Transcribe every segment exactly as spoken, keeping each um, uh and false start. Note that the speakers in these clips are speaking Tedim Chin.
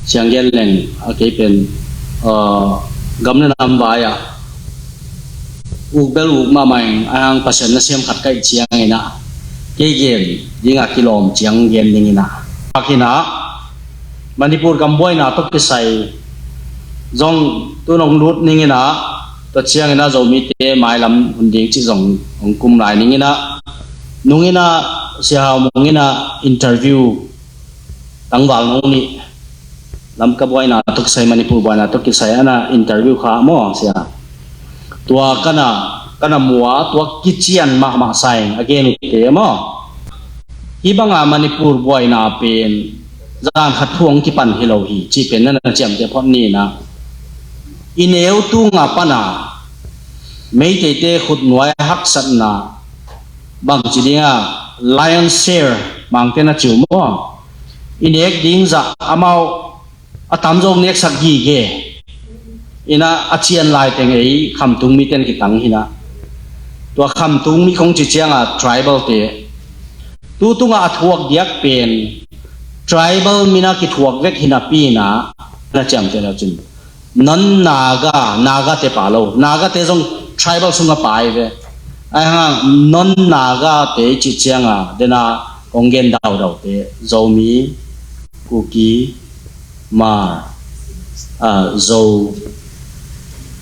Siang gen leng a kei pen, uh, gam le nam vai ah uk bel uk mahmah ing, a hang Pasian na siam khat ka hih ciangin ah kei gen ding a kilawm ciang gen ding in ah, pakin ah Manipur gam buaina tawh kisai zong tu nong lut ning in ah, tua ciangin ah Zomite mailam hun ding cih zong hong kum lai ning in ah, nung in ah Sia Hau Mung in ah interview tangval nong nih, Lamka buaina tawh kisai, Manipur buaina tawh kisai ana interview kha maw, sia. Tua kana, kana mua, tua kician mahmah sa ing, a gen uh te maw. Hih banga Manipur buaina pen zan khat thu hong kipan hi lo hi cih pen na na ciamteh phot ni in ah, i neu tunga pana Meiteite khutnuai haksatna, bangci dinga lion share Mangte na ci uh maw, i nek ding zah amau a tamzaw neksak gige in ah, a cian lai teng ei Khamtung miten kitang hi in ah, tua Khamtung mi kong ci cianga tribal te, tu tunga a thuak diak pen tribal mi in ah kithuak vek hi napi in ah, na ciamteh lo cin non-Naga, Naga te pha lo, Naga te zong tribal sunga pai ve. A hang non-Naga te cih cianga dena kong gen daudau te, Zomi, Kuki, Hmar, ah, Zo,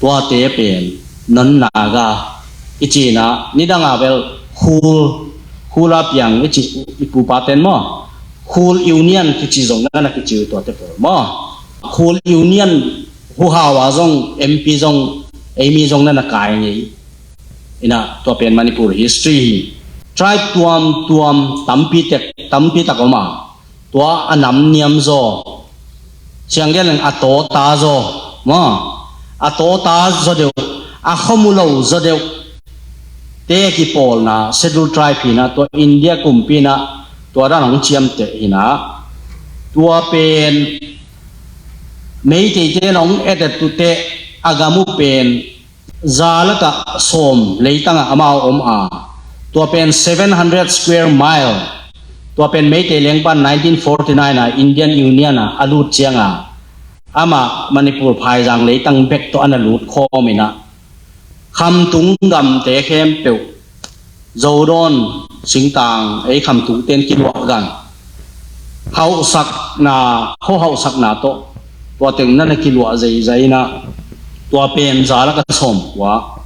tuate pen non-Naga i ci in ah, nidanga bel Khul, Khul a piang i ci, i pupa ten maw, Khul Union kici zong na na kici uh, tuate pawl maw. Khul Union huhau a zong M P zong, ei mi zong na na kai ngei in ah, tua pen Manipur history hi. Tribe tuamtuam tampi tek, tampi tak om a, tua a nam niam zaw, siang gen leng a tawta zaw maw, a tawta zaw deuh, a khom uh lo zaw deuh te kipawlna Scheduled Tribe hi in ah, tua India kumpi in ah tua dan hong ciamteh hi in ah, tua pen Meiteite in hong et et uh teh, a gam uh pen za lakah sawm leitangah amau om a, tua pen seven hundred square mile, tua pen Meitei lengpan nineteen forty-nine a Indian Union a a lut cianga, amah Manipur phaizang leitang bek tawh a na lut khawm in ah, Khamtung gamte khempeuh, Zodawn singtang ei Khamtungte in kiluah gan, hauhsakna, khuahauhsakna tawh tua teng na na kiluah zeizai in ah, tua pen za lakah sawmkua.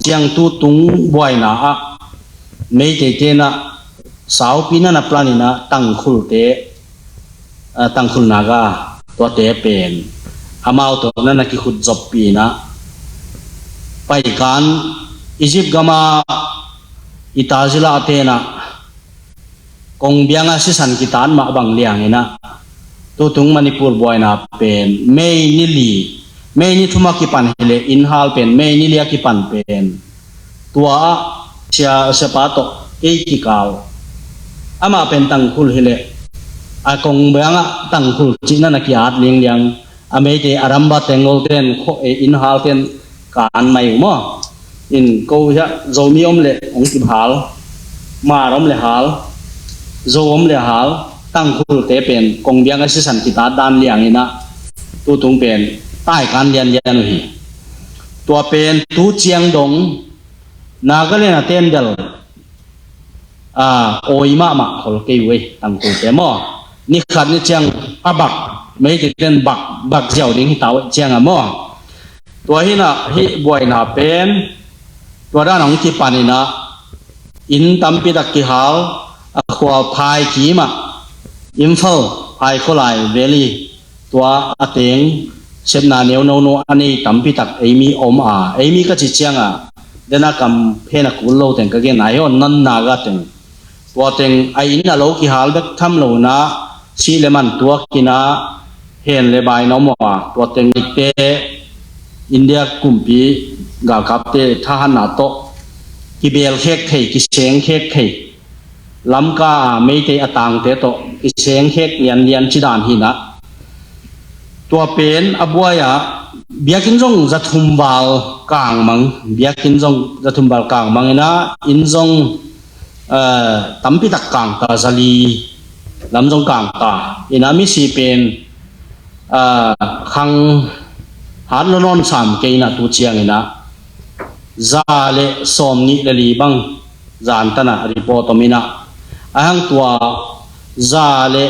Ciang tu tung buaina ah Meiteite in ah saupi na na plan in ah Tangkhulte, ah, Tangkhul Naga, tuate pen amau tawh na na kikhut zoppih in ah, paikan Egypt gama i tazila te in ah kongbianga sisan kitat mah bang liang in ah, tutung Manipur buaina pen May ni li, May ni thum a kipan hileh, inn hal pen May ni li a kipan pen, tua ah sia, siapa tawh kei kikal, amah pen Tangkhul hileh, a kongbiangah Tangkhul cih na na ki-at lingliang, a Meitei Arambad Tenggol ten, kho, eh, inn hal ten kan mai uh maw. In ko hiah Zomi om leh hong kihal, Hmar om leh hal, Zo om leh hal, Tangkhulte pen kongbianga sisan kitat dan liang in ah, tutung pen taikan lianlian uh hi. Tua pen tu ciang dong Nagaland a ten bel, ah, awi mahmah khol kei uh ei, Tangkhulte maw. Ni khat ni ciang a bak, Meiteite in bak, bak ziau ding hi ta uh ei cianga maw. Tua hi in ah, hih buaina pen tua dan hong kipan in ah, inn tampi tak kihal, a khua phai kim ah, Imphal, Phai Kholai Valley, tua a teng sepna neuno no a nei tampi tak ei mi om a, ei mi ka ci cianga, dena kam phen a kul lo teng ka gen a, hi hon non-Naga teng, tua teng a inn a lo kihal bek tham lo in ah, sih le man tuak in ah, hen le bai na om a, tua teng te India kumpi galkapte thahatna tawh kibelkhek thei, kisengkhek thei, Lamka a Meitei a tangte tawh kisengkhek lianlian ci dan hi in ah, tua pen a buai ah, biakinn zong za thum val kangmang, biakinn zong za thum val kangmang in ah, inn zong, eh, tampi tak kangta, za li lam zong kangta in ah, misi pen ah, khang hat lo nawn sam kei inah tu ciang inah za le sawm nih le li bang zan tanah report om inah, a hang tua za le,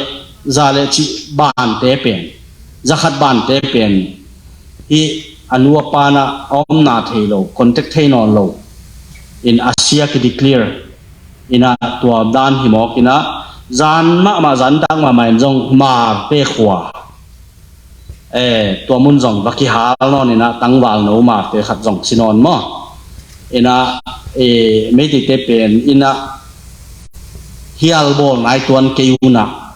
za le cih bante pen, za khat bante pen hi a nu a pa na a omna thei lo, contact thei nawn lo in a sia ki declare inah tua dan hi mawk inah, zan mahmah, zan tak mahmah in zong Marte khua, eh, tua mun zong va kihal nawn inah tangval no Marte khat zong si nawn maw. Inah, eh, Meiteite pen inah hial bawl nai tuan kei unah,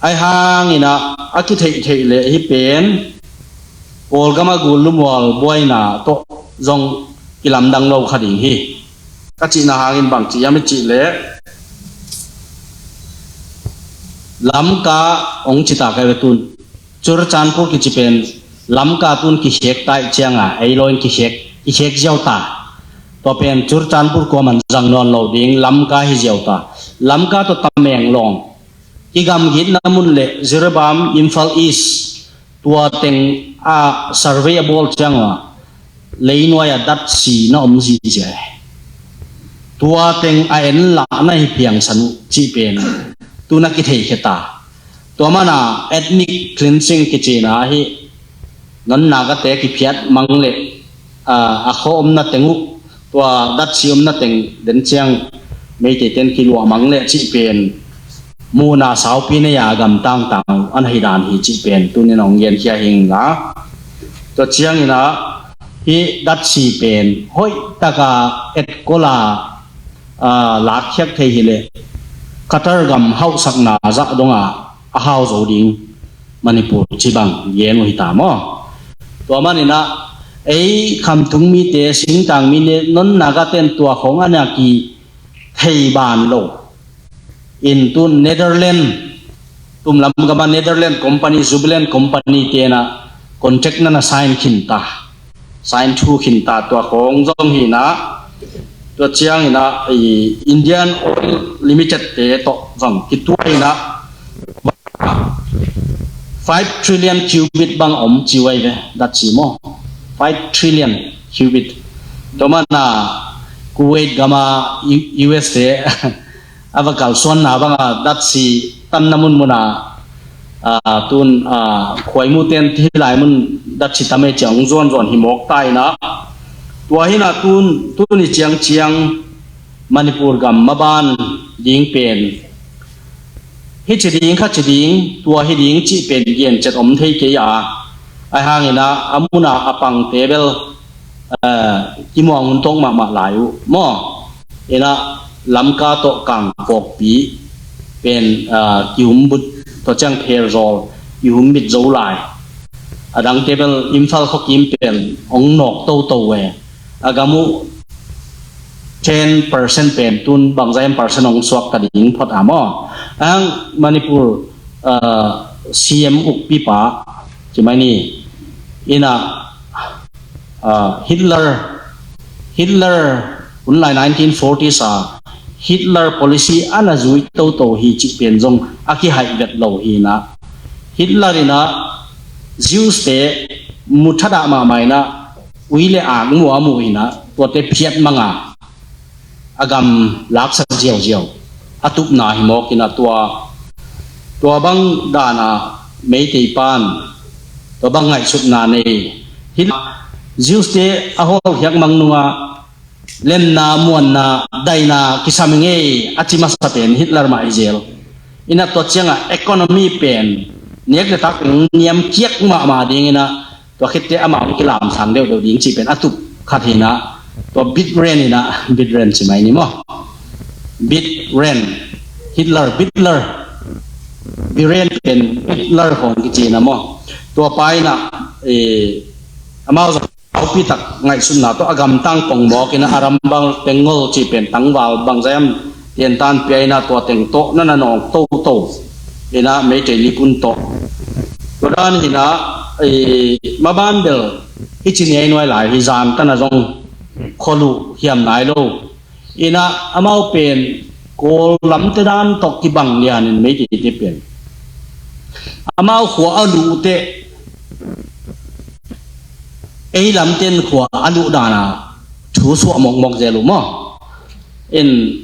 ai hang inah a kitheihtheih leh hi pen Kawlgam a gul lumual buaina tawh zong kilamdang lo kha ding hi. Ka cihna hangin bang ci hiam i cih leh, Lamka hong ci ta ka ve tun. Churachandpur kici pen Lamka tun kikhek ta ih cianga ei lo in kikhek, kikhek ziau ta. Tua pen Churachandpur kuaman zang nawn lo ding, Lamka hi ziau ta. Lamka tawh Tamenglong kigamgitna mun le Jiribam, Imphal East, tua teng a survey a bawl cianga leinuai a datsi na om zizia hi. Tua teng a en lah na hi piangsan uh cih pen tu na kitheikhia ta. Tua mana ethnic cleansing kicina hi, non Nagate kiphiat mang le, ah, a khaw omna teng uh, tua datsi omna teng den ciang Meiteiten kiluah mang le cih pen muhna saupi nei a gamtang tang uh an hei dan hi cih pen tunin hong genkhia hing la. Tua ciang inah hi datsi pen hoih taka etkol a, ah, lakkhiak thei hi leh Qatar gam hauhsakna zah donga a hau zo ding Manipur ci bang gen uh hi ta maw. Tua man inah ei khamtung mite, singtang mite, non Nagaten tua khong a na kithei ban lo in tun Netherlands, tumlam gama Netherlands company, Jubilant company tenah contract na na sign khin ta. Sign thu khin ta tua khong zong hi inah, tua ciang inah i Indian Oil Limited te tawh zong kituah inah five trillion cubic bang om ci uh ai ve, datsi maw. Five trillion cubic. Tua mana Kuwait gama U-, U S te a va kalsuanna banga datsi tamna munmuna, ah, tun, ah, khuaimu ten ti lai mun datsi tam ei ciang hong zuanzuan hi mawk ta inah. Tua hi inah tun, tun i ciangciang Manipur gam maban ding pen hi ci ding, kha ci ding, tua hi ding cih pen gencet om thei kei a, ai hang inah a muna a pangte bel, eh, kimuang hun tawk mahmah lai uh maw. Inah Lamka tawh Kangpokpi pen, ah, kihumbit, tua ciang Pherzawl kihumbit zo lai. A dangte bel Imphal khuakim pen hong nawk toto e. A gam uh ten percent pen tun bangzah em percent hong suak ta ding phot a maw. Ang Manipur, ah, C M ukpipa ci mai ni. Inah, ah, Hitler, Hitler hun lai nineteen forties a Hitler policy a na zui toto hi cih pen zong a kihaih vet lo hi inah. Hitler inah Jews te mu thadah mahmah inah ui le ak mu a mu inah tuate phiat manga a gam laksak ziauziau a tupna hi mawk inah tua, tua bang dana Meitei pan tua bang ngaihsutna nei hi. Jews te a hawlkhiak mang nunga lemna, muanna, daina kisam i ngei a ci masa pen Hitler mah hi zel. Inah tua cianga economy pen nek le tak pen niamkiak mahmah ding inah tua khitte amah hong kilamsang deuhdeuh ding cih pen a tup khat hi inah, tua Bit Ren inah, Bit Ren ci mai ni maw. Bit Ren, Hitler, Bitler, Biren pen Hitler khong kici inah maw. Tua pa inah, eh, amau zong saupi tak ngaihsutna tawh a gamtang pong mawk inah a rambang Tengol cih pen tangval bangzah em tiantan pia inah tua teng tawh na na nawng toto inah Meitei lipun tawh. Tua dan hi inah, eh, maban bel hi ci ni ei nuai lai hi, zan tana zong khol uh hiam nai lo. Inah amau pen Kawl lamte dan tawh kibang lianin Meiteite pen amau khua a luh teh, ei lamten khua a luh dana thu suah mokmok zel uh maw? In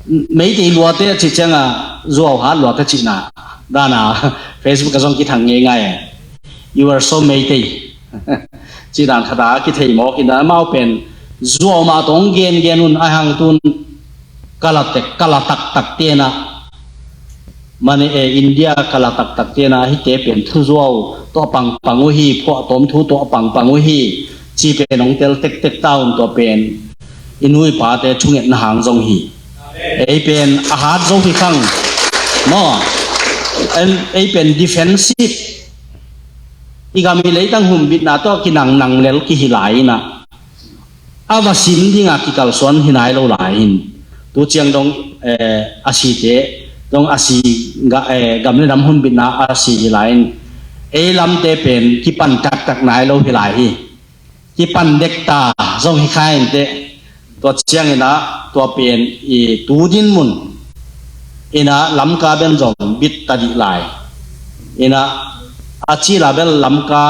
Meitei luate a cih cianga zuau hat luate cihna dana Facebook a zong kithang ngeingai. "You are so Meitei," cih dan khata kithei mawk in amau pen zuau mah tawng gengen un a hang tun kala tek, kala taktak tena mani e India kala taktak tena hite pen thuzuau tawh pangpang uh hi, phuahtawm thu tawh pangpang uh hi, ci pen hong tel tektek ta un. Tua pen i nu i pate thungetna hang zong hi. Ei pen a hat zo hi khang maw? Ei pen defensive, i gam i leitang humbitna tawh kinangnang lel kihi lai inah a va sim dinga kikalsuan hi nai lo lai hin. Tu ciang dong, eh, a site dong a si ga, eh, gam le nam humbitna a si hi lai in, ei lamte pen kipan taktak nai lo hi lai hi. Kipan dekta zong hi kha inteh. Tua cianginah tua pen i tu din mun inah Lamka bel zong bit ta dih lai. Inah a cila bel Lamka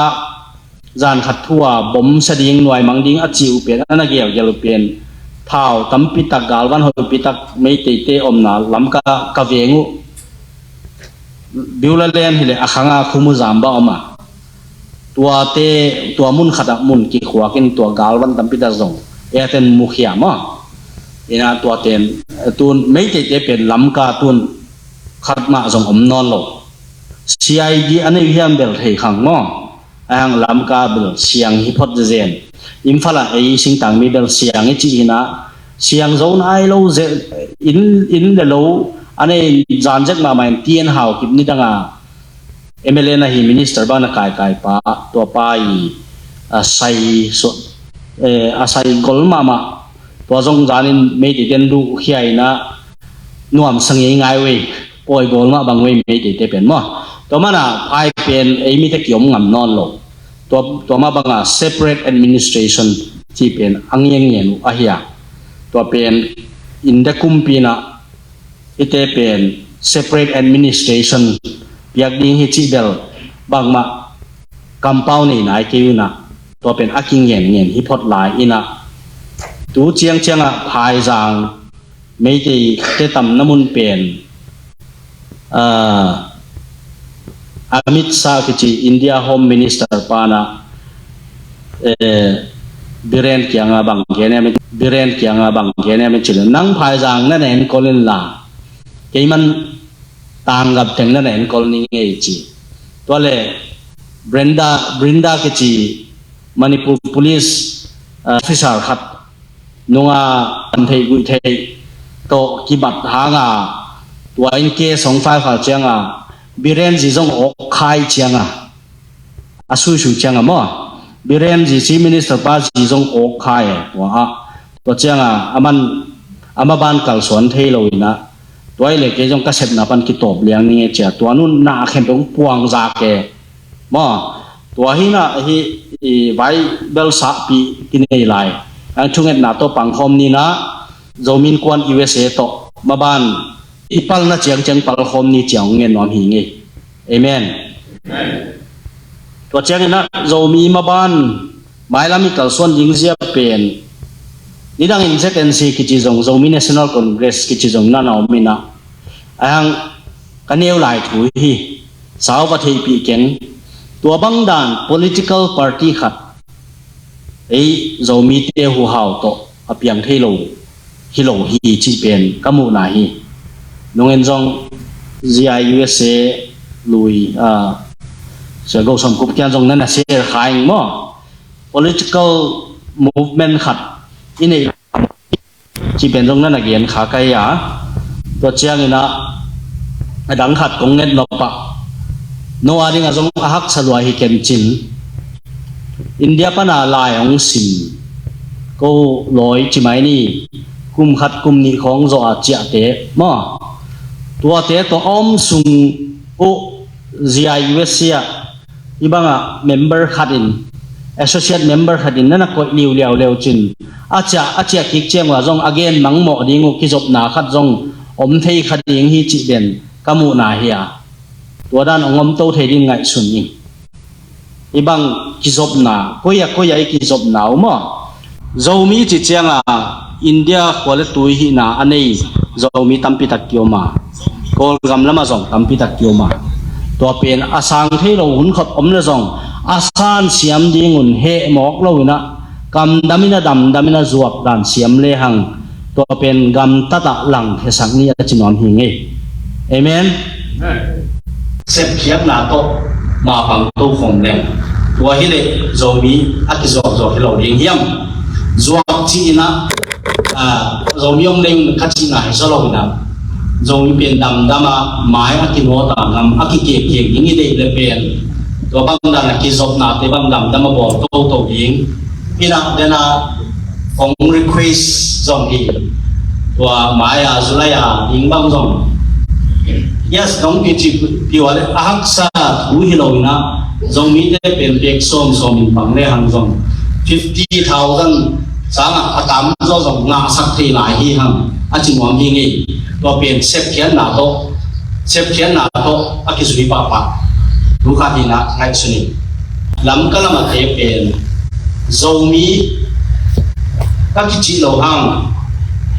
zan khat thu a bom sa ding, nuaimang ding a ci uh pen, a na gelgel uh pen, thau tampi tak, galvan hoihpi tak Meiteite omna Lamka ka veng uh. Biula len hileh a khanga khum uh zam bang om a. Tuate, tua mun khatah mun kikhuakin tua galvan tampi tak zong eiten mukhia maw? Inah tuaten, tun Meiteite pen Lamka tun khat mah zong om nawn lo. C I D a nei hiam bel thei khang maw? Ahang Lamka bel siang hi phot zezen. Imphal ah ei singtang mi bel siang i cih hinah siang zo nai lo ze, inn, inn le lo a nei zan zek mahmah in T N Haokip nidanga M L A na hi, minister bang na kaikai pa, tua pa i a sai so, eh, a sai gol mahmah. Tua zong zanin Meiteiten luhkhia inah nuamsa ngeingai uh ei. Pawi gawl mah bang uh ei Meiteite pen maw? Tua mana phai pen ei mite kiom ngam nawn lo. Tua, tua mah banga separate administration ci pen a ngianngian uh ahi a. Tua pen India kumpi inah hite pen separate administration piak ding hi cih bel bangmah kampau nei nai kei unah, tua pen a kingianngian hi phot lai inah, tu ciangciangah phaizang Meiteite tamna mun pen, ah, Amit Shah kici India Home Minister pana, eh, Biren kianga bang gen em, Biren kianga bang gen em ci le, "Nang phaizang na na enkol inla, keiman tanggap teng na na enkol ning ei," ci. Tua le Brenda, Brinda kici Manipur Police, ah, officer khat nunga an theih guih theih tawh kibat hanga tua in case hong file khal cianga Biren zi zong awk khai cianga, a suisui cianga maw? Biren zi, Chief Minister pa zi zong awk khai e, tua ah. Tua cianga aman ama ban kalsuan thei lo inah, tua i le kei zong ka sepna pan kitawp liang ning e cia, tua nun na a khempeuh puang zak e. Maw, tua hinah hi, i vai bel sahpi kinei lai. Ang thungetna tawh pangkhawm ninah, Zomi Innkuan U S A tawh maban i palna ciangciang palkhawm ni ciang ngen nuam hi ngei. Amen. Tua cianginah Zomi maban mailam i kalsuan ding zia pen, nidangin Z N C kici zong, Zomi National Congress kici zong na na om inah, ahang ka neu lai thu hi. Sau va theihpih keng. Tua bang dan political party khat ei Zomite huhau tawh a piang thei lo hi lo hi cih pen ka muhna hi. Nungen zong Z I U S A lui, ah, Sia Go Som Kup kian zong na na share kha ing maw? Political movement khat i neih cih pen zong na na gen kha ka hi a. Tua cianginah a dang khat kong nget nop ah, no a dingah zong a haksa lua hi ken cin, India pana lai hong sim ko lawi ci mai ni, kum khat kum nih khawng zawh a ciahte maw? Tuate tawh a om sung uh Z I U S A ah i bangah member khatin, associate member khatin na na koih liuliau leu cin, a ciah, a ciah kik ciang uh a zong a gen mangmawh ding uh kizopna khat zong om thei kha ding hi cih den ka muhna hi a. Tua dan hong om to thei ding ngaihsun ing. I bang kizopna, koi a koi a i kizopna uh maw? Zomi ci cianga India khua le tui hihna a nei Zomi tampi tak kiom a, Kawlgam lamah zong tampi tak kiom a, tua pen a sang thei lo hun khop om le zong a san siam dingun heh mawk lo inah, kamdam inah, damdam inah zuak dan siam lehang tua pen gamtatah langkhiasak ni a ci nuam hi ngei. Amen. Sepkhiatna tawh mapang to khawm leng, tua hileh Zomi a kizuakzuak hi lo ding hiam? Zuak ci inah, ah, Zomi hong nei un ka cihna hi zaw lo inah, Zomi pen damdam a, mai a kinawt a, ngam a kikekkek ding i deih le pen, tua bang dan a kizopnate bang damdam a bawl toto ding. Inah dena kong request zong hi. Tua mai a, July a ding bang zong, yes, nong kici piwa le a haksa thu hi lo inah, Zomite pen pek sawm sawm in pang lehang zong fifty thousand sangah a tam zaw zong ngahsak thei lai hi hang a ci nuam hi ngei. Tua pen sepkhiatna tawh, sepkhiatna tawh a kizui pahpah. Thu khat hi inah ngaihsun in, Lamka lamate pen Zomi ka kicih lo hang,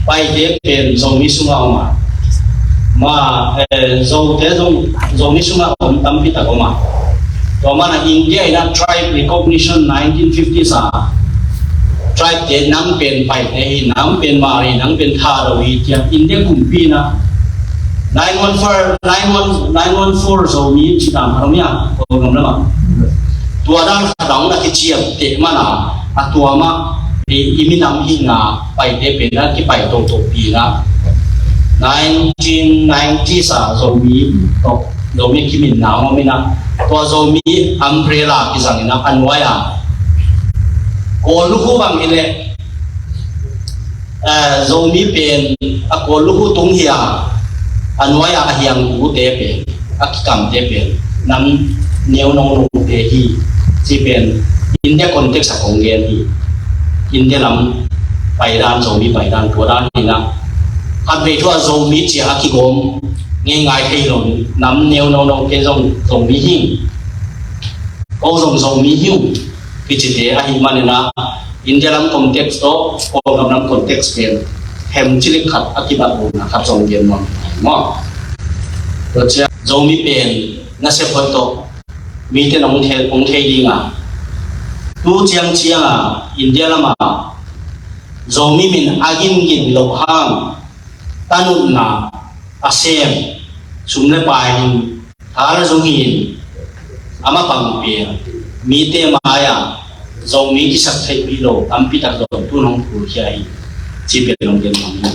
Paite pen Zomi sungah om a, ma, eh, Zote zong Zomi sungah om tampi tak om a. Tua mana India inah tribe recognition nineteen fifties a, tribe te nang pen Paite hi, nang pen Hmar hi, nang pen Thado hi, tiang India kumpi inah nine one four, nine one, nine one four Zomi ci dan a om hi a, Kawlgam lamah. Tua dan khat a hong na kiciam teh mana, a tua mah i, i minam hihna Paite pen a kipai toto pi inah, nineteen nineties a Zomi tawh, Zomi kiminna hong om inah, tua Zomi umbrella kizang inah a nuai a Kawl lukhu bang hileh, eh, Zomi pen a Kawl lukhu tung hi a, a nuai a a hiang ute pen, a kikamte pen nam neu nongnongte hi, ci pen India context a kong gen hi. India lam paidan, Zomi paidan tua dan hi inah, khatvei thu a Zomi ci a kigawm ngeingai thei lo, nam neu nongnongte zong Zomi hi, ko zong Zomi hi uh, kicite ahih man inah, India lam context tawh Kawlgam lam context pen hem cilik khat a kibat lo na khat zong gen nuam maw? Tua ciang Zomi pen nasep hoih tawh mite in hong thei, hong thei ding a, tu ciang ciang a India lamah Zomi min a gingin loh hang, tanutna a sem, sum le pai hin, thal zong hin, a mapang pen mite mai-ah Zomi kisaktheihpih lo tampi tak zong tun hong phulkhia hi, ci pen hong gen nuam hi.